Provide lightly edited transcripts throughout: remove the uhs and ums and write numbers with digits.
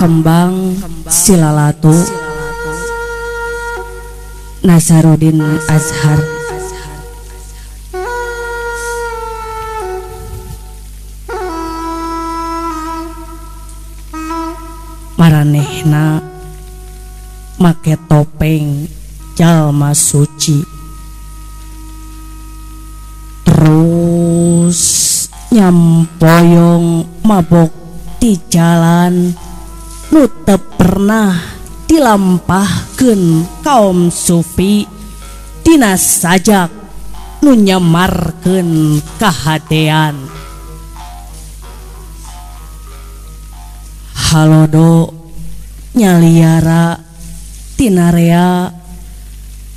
Kembang Silalatu Nasarudin Azhar. Maranehna make topeng jalma suci, terus nyampoyong mabok di jalan nu teu pernah dilampahkeun kaum sufi dina sajak nu nyamarkeun kahadean. Halodo nyaliara tinarea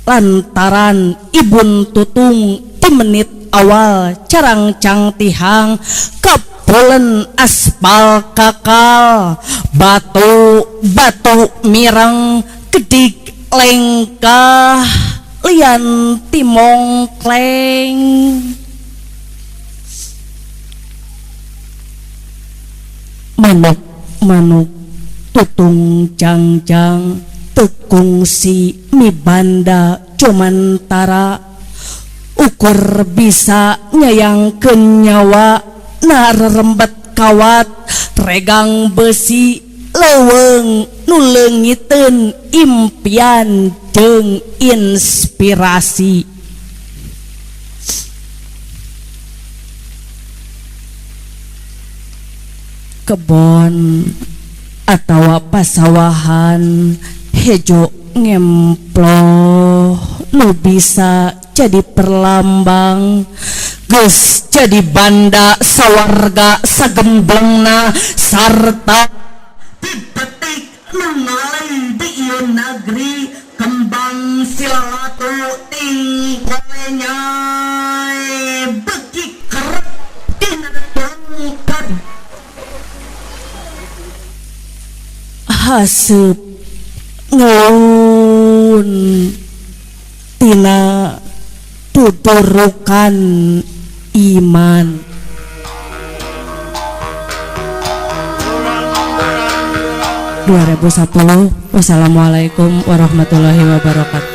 lantaran ibun tutung di menit awal carangcang tihang kepulen aspal kakal batu batu mireng kedik lengkah lian timongkleng. Manuk manuk tutung jangjang tekungsi mibanda cumantara ukur bisa nyayangkeun nyawa narerembet kawat regang besi leuweung nu leungiteun impian jeung inspirasi. Kebon atawa pasawahan hejo ngemploh nu bisa jadi perlambang geus jadi banda sawarga sagemblengna sarta dipetik nu ngaleng di ieu nagri kembang silalatu tingkolenyai beuki kerep dina tungkad haseup ngeun tina tuturukan iman. 2010. Wassalamualaikum warahmatullahi wabarakatuh.